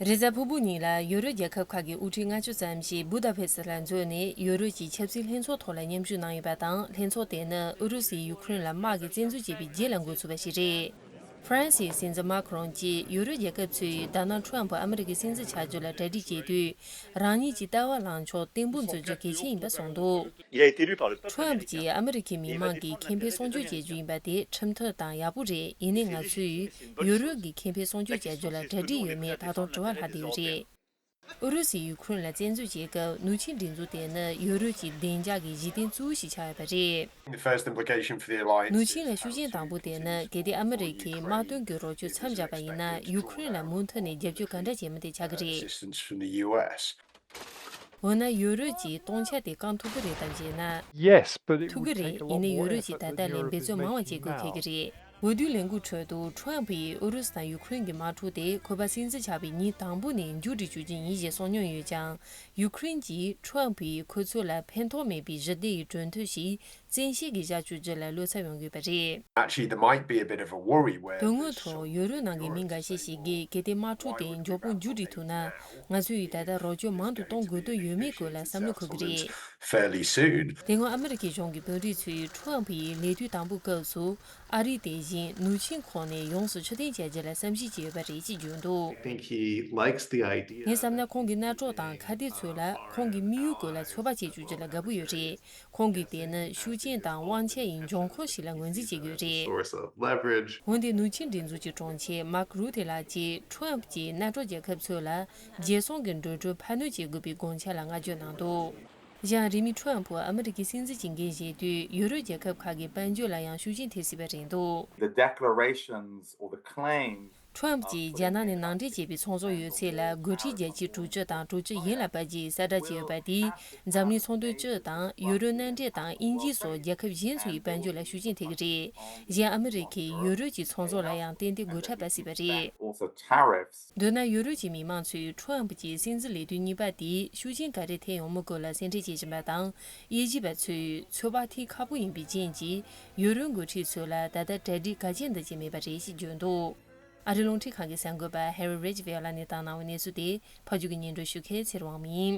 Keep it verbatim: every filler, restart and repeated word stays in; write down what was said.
རེས་གཟའ་ཕུར་བུ་ཉིན་ལ་ཡུ་རོབ་རྒྱལ་ཁབ་ཁག་གི་དབུ་ཁྲིད་ལྔ་བཅུ་ཙམ་ཞིག་བུ་ད་ཕེ་སི་ལ་འཛོམས་ནས་ཡུ་རོབ་ཀྱི་ཆབ་སྲིད་ལྷན་ཚོགས་ཐོག་ལ་མཉམ་ཞུགས་གནང་ཡོད་པ་དང་། ལྷན་ཚོགས་དེ་ནི་ཨུ་རུ་སུས་ཡུ་ཁུ་རེན་ལ་དམག་གི་བཙན་འཛུལ་བྱས་པའི་རྗེས་ལ་འགོ་ཚུགས་པ་ཞིག་རེད། ཧྥ་རན་སིའི་སྲིད་འཛིན་མཱ་ཁུ་རོང་གིས་ཡུ་རོབ་རྒྱལ་ཁབ་ཚོས་ཌོ་ནལ་ཁྲོམ་ཕུ་ཨ་མི་རི་ཀའི་སྲིད་འཛིན་ཆགས་རྒྱུ་ལ་གྲ་སྒྲིག་བྱེད་དུས། རང་ཉིད་ཀྱི་ལྟ་བ་ལངས་ཕྱོགས་གཏིང་ཕུག་འཛུགས་རྒྱུ་གལ་ཆེན་ཡིན་པ་གསུངས་འདུག། Il a été élu par le peuple ཁྲོམ་ཕུ་གྱིས་ཨ་མི་རི་ཁའི་མི་དམངས་ཀྱི་ཁེ་ཕན་སྲུང་སྐྱོབ་བྱེད་རྒྱུ་ཡིན་པ་དེ་ཁྲིམས་མཐུན་དང་ཡག་པོ་རེད། ཡིན་ནའི་ང་ཚོས་ཡུ་རོབ་ཀྱི་ཁེ་ཕན་སྲུང་སྐྱོབ་བྱ་རྒྱུ་ལ་གྲ་སྒྲིག་ཡོད་མེད་ད་དུང་དྲི་བ་ལྷག་བསྡད་ཡོད་རེད། ཨུ་རུ་སུས་ཡུ་ཁུ་རེན་ལ་བཙན་འཛུལ་བྱེད་སྐབས་ནུབ་ཆིངས་སྒྲིག་འཛུགས་དེ་ནི་ཡུ་རོབ་ཀྱི་བདེ་འཇགས་ཀྱི་གཞི་རྟེན་གཙོ་བོ་ཞིག་ཆགས་ཡོད་པ་རེད། The first implication for the alliance ནུབ་ཆིངས་ལ་ཤུགས་རྐྱེན་དང་པོ་དེ་ནི་གལ་ཏེ་ཨ་མི་རི་ཁས་དམག་དོན་གྱི་རོགས་སྐྱོར་མཚམས་བཞག་པ་ཡིན་ན། ཡུ་ཁུ་རེན་ལ་མུ་མཐུད་ནས་རྒྱབ་སྐྱོར་ག་འདྲ་བྱེད་མིན་དེ་ཆགས་ཀྱི་རེད། Assistance from the U S འོ་ན་ཡུ་རོབ་ཀྱིས་སྟོང་ཆ་དེ་བསྐང་ཐུབ་ཀྱི་རེད་དམ་ཞེ་ན། Yes, but it ཐུབ་ཀྱི་would རེད། take a lot ཡིན་ནའི་ཡུ་more རོབ་effort ཀྱིས་ད་than ལྟ་ལས་Europe འབད་is བརྩོན་མང་བ་making བྱེད་དགོས་now. ཁེལ་གྱི་རེད། འོས་བསྡུའི་ལས་འགུལ་ཁྲོད་དུ་ཁྲོམ་ཕུ་ཡིས་ཨུ་རུ་སུ་དང་ཡུ་ཁུ་རེན་གྱི་དམག་འཁྲུག་དེ་ཁོ་པ་སྲིད་འཛིན་ཆགས་པའི་ཉིན་དང་པོ་ནས་མཇུག་སྒྲིལ་བཅུག་རྒྱུ་ཡིན་ཞེས་གསུངས་མྱོང་ཡོད་ཀྱང་། ཡུ་ཁུ་རེན་གྱིས་ཁྲོམ་ཕུ་ཡིས་ཁོ་ཚོ་ལ་ཕན་ཐོགས་མེད་པའི་ཞི་བདེ་ཡི་གྲོས་མཐུན་ཞིག་བཙན་ཤེད་ཀྱིས་བཞག་བཅུག་རྒྱུ་ལ་བློ་འཚབ་ཡོང་གི་ཡོད་པ་རེད། Actually, there might be a bit of a worry where དོན་དངོས་ཐོག་ཡུ་རོབ་ནང་གི་མི་འགའ་ཤས་ཤིག་གིས་གལ་ཏེ་དམག་འཁྲུག་དེ་མགྱོགས་པོ་མཇུག་སྒྲིལ་ཐུབ་ན། ང་ཚོ་ཡིས་ད་ལྟ་རོགས་སྐྱོར་མང་དུ་གཏོང་དགོས་དོན་ཡོད་མེད་སྐོར་ལ་བསམ་བློ་འཁོར་གྱི་རེད། Fairly soon. དེ་སྔོན་ཨ་མི་རི་ཀའི་གཞུང་གི་དཔོན་རིགས་ཚོས་ཁྲོམ་ཕུ་ཡི་ལས་དུས་དང་པོའི་སྐབས་སུ་ཨ་རིའི་དེ་བཞིན་ནུབ་ཆིངས་ཁོངས་ནས་ཡོངས་སུ་ཕྱིར་འཐེན་བྱ་རྒྱུ་ལ་བསམ་གཞིག་བྱས་ཡོད་པ་རེད་ཅེས་བརྗོད་འདུག། I think he likes the idea. ངས་བསམ་ན་ཁོང་གི་རྣ་ཅོག་དང་ཁ་བརྡའི་ཚུལ་ལ་ཁོང་གི་དམིགས་ཡུལ་སྐོར་ལ་ཚོད་དཔག་བྱེད་བཅུག་རྒྱུ་ལ་དགའ་པོ་ཡོད་རེད། ཁོང་གིས་དེ་ནི་ཤུགས་རྐྱེན་དང་དབང་ཆ་ཡི་འབྱུང་ཁུངས་ཤིག་ལ་ངོས་འཛིན་བྱེད་ཀྱི་ཡོད་རེད། Source of leverage. འོན་ཏེ་ནུབ་ཆིངས་སྒྲིག་འཛུགས་ཀྱི་དྲུང་ཆེ་མཱག་རུ་ཐེ་ལགས་ཀྱིས་ཁྲོམ་ཕུ་གྱིས་གནམ་གྲུ་རྒྱལ་ཁབ་ཚོ་ལ་རྒྱལ་སྲུང་གི་འགྲོ་གྲོན་འཕར་སྣོན་བྱེད་དགོས་པའི་དགོངས་འཆར་ལ་བསྔགས་བརྗོད་གནང་འདུག། གཞན་རིང་མིན་ཁྲོམ་ཕུ་ཨ་མི་རི་ཀའི་སྲིད་འཛིན་གྱི་འགན་བཞེས་དུས་ཡུ་རོབ་རྒྱལ་ཁབ་ཁག་གི་དཔལ་འབྱོར་ལ་ཡང་ཤུགས་རྐྱེན་ཐེབས་སྲིད་པ་རེད་འདུག། The declarations or the claims ཁྲོམ་ཕུ་གྱིས་རྒྱ་ནག་ནས་ནང་འདྲེན་བྱས་པའི་ཚོང་ཟོག་ཡོད་ཚད་ལ་སྒོ་ཁྲལ་བརྒྱ་ཆའི་དྲུག་ཅུ་དང་དྲུག་ཅུ་ཡན་ལ་སྤར་རྒྱུའི་གསལ་བསྒྲགས་བྱས་ཡོད་པ་དེས་འཛམ་གླིང་ཚོང་དོན་སྤྱི་དང་ཡུ་རོབ་མནའ་འབྲེལ་དང་དབྱིན་ཇི་སོགས་རྒྱལ་ཁབ་གཞན་ཚོ་ཡི་དཔལ་འབྱོར་ལ་ཤུགས་རྐྱེན་ཐེབས་ཀྱི་རེད། གཞན་ཨ་མི་རི་ཀས་ཡུ་རོབ་ཀྱི་ཚོང་ཟོག་ལ་ཡང་ཏན་ཏན་སྒོ་ཁྲལ་སྤར་སྲིད་པ་རེད། Also tariffs. མདོར་ན་ཡུ་རོབ་ཀྱི་མི་མང་ཚོས་ཁྲོམ་ཕུ་གྱི་སྲིད་འཛིན་ལས་དུས་གཉིས་པ་དེས་ཤུགས་རྐྱེན་ག་རེ་ཐེབས་ཡོང་མིན་སྐོར་ལ་སེམས་ཁྲལ་བྱེད་བཞིན་པ་དང་། དབྱེ་ཞིབ་པ་ཚོས་ཚོད་དཔག་ཐེངས་ཁག་པོ་ཡིན་པའི་རྐྱེན་གྱིས་ཡུ་རོབ་འགོ་ཁྲིད་ཚོ་ལ་ད་ལྟ་གྲ་སྒྲིག་གལ་ཆེན་འདི་བྱེད་མེད་པ་རེད་ཅེས་བརྗོད་འདུག། ཨ་རིའི་རླུང་འཕྲིན་ཁང་གི་གསར་འགོད་པ་Harry Ridgwell ལགས་ནས་བཏང་གནང་བའི་གནས་ཚུལ་དེ་ཕབ་སྒྱུར་གྱིས་སྙན་སྒྲོན་ཞུ་མཁན་ཚེ་རིང་དབང་མོ་ཡིན།